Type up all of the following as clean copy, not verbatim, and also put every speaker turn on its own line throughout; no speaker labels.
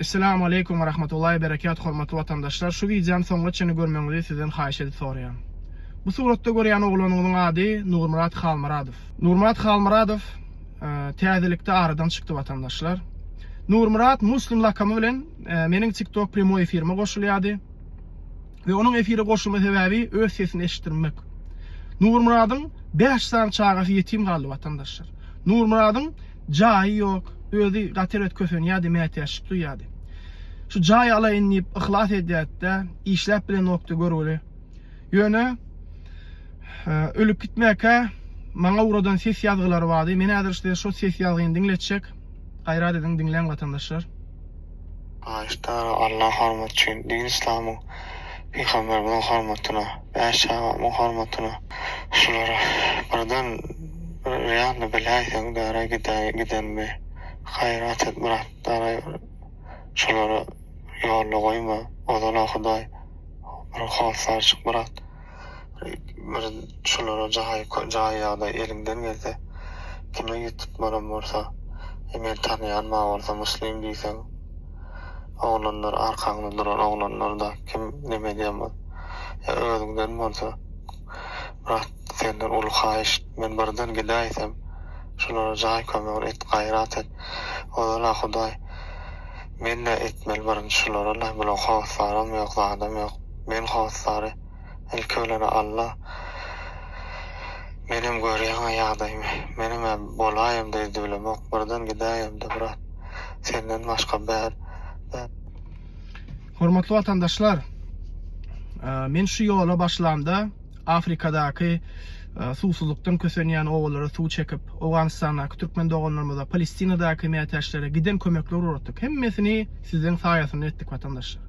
Esselamu aleýkum we rahmetullahi berekat hormatly watandaşlar şu wideony soňuna çenli görmegiňizi sizden haýyş edip soraýan. Bu suratda görýän oglanyňyzyň ady Nurmyrat Halmyradow. Nurmyrat Halmyradow täzelikde aradan çykdy watandaşlar. Nurmyrat Muslim lakamy bilen meniň TikTok primoý efirime goşulýardy. We onuň efire goşulma sebäbi öz sesini eşitdirmek. Nurmyradyň 5 sany çagasy ýetim galdy watandaşlar. Nurmyradyň Jaýy ýok, özi gaty erbet kösenýärdi, mätäçlik duýýardy. Şu jaý alaýyn diýip yhlas edýärdi-de, işläp bilenokdy görgüli. Ýöne ölüp gitmäkä maňa ugradan ses ýazgylary bardy. Men häzir size şo ses ýazgyny diňletjek. Gaýrat ediň, diňläň watandaşlar.
Haýyşdara Allah hormaty üçin din islamyň pygamberimiziň hormatyna bäş çagamyň hormatyna şulara birden bir realny biläýseň dara gidäý gidenmi gaýrat et brat dara şulara ýolda goýma ozala hudaý bir hossar çyk brat bir şulara jaý jaý ýagdaý eliňden gelse kime ýüz tutmalam bolsa e men tanaýan bar bolsa muslim diýseň oglanlar arkaňda duran oglanlarda kim neme edýän bol ýa özüňden bolsa brat senden uly haýyşt men birden gidäýsem şulara jaý kömegini et gaýrat et ozala hudaý men nä etmeli birinji şulara la bulaň hossaram ýok zadam ýok men hossary Ilki bilen Alla menem görýäňä ýagdaýymy menemä bolaýamda edibilemok birden gidäýemde brat senden başga bär bär.
Hormatly watandaşlar, men şu ýola başlamda Afrikadaky suwsuzlykdan kösenýän obalara suw çekip, Owganystandaky türkmen doganlarymyza, Palestinadaky mätäçlere giden kömekler ugratdyk. Hemmesini sizleň saýasynda etdik watandaşlar.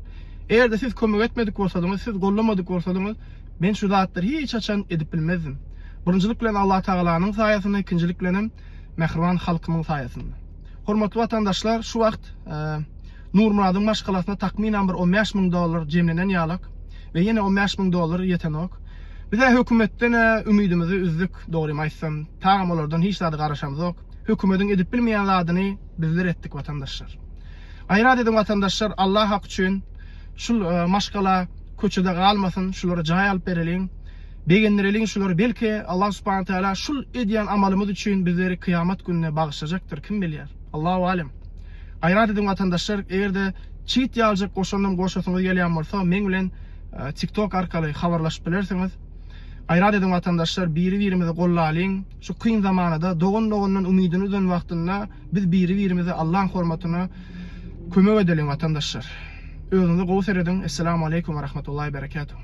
Eger-de siz kömek etmedik bolsadyňyz, siz gollamadyk bolsadyňyz, men şu zatlary hiç haçan edip bilmezdim. Birinjilik bilen Allatagalanyň saýasynda, ikinjilik bilenem mähriban halkymyň saýasynda. Hormatly watandaşlar, şu wagt Nurmyradyň maşgalasyna takmynan bir 15 müň dollar jemlenen ýalak we ýene 15 müň dollar ýetenok. Biz-ä hökümetden-ä ümidimizi üzdük, dogrymy aýtsam. Tagam olardan hiç zada garaşamzok. Hökümediň edip bilmeýän zadyny bizler etdik watandaşlar. Gaýrat ediň watandaşlar Allah haky üçin şul maşgala köçede galmasyn şulara jaý alyp bereliň begendireliň şulary belki Allah subhana teala şul edýän amalymyz üçin bizleri kyýamat gününe bagyşlajakdyr kim bilýär Allahu alem Gaýrat ediň watandaşlar egerde çigit ýaljak goşandym goşasyňyz gelýän bolsa meň bilen tiktok arkaly habarlaşyp bilersiňiz Gaýrat ediň watandaşlar biri birimizi gollalyň şu kyn zamanada dogan dogandan umydyny üzen wagtynda Biz biri birimize Allaň hormatyna kömek edeliň watandaşlar. Özüňize gowy serediň Esselamu Aleýkum we Rahmetullahi Berekatuh.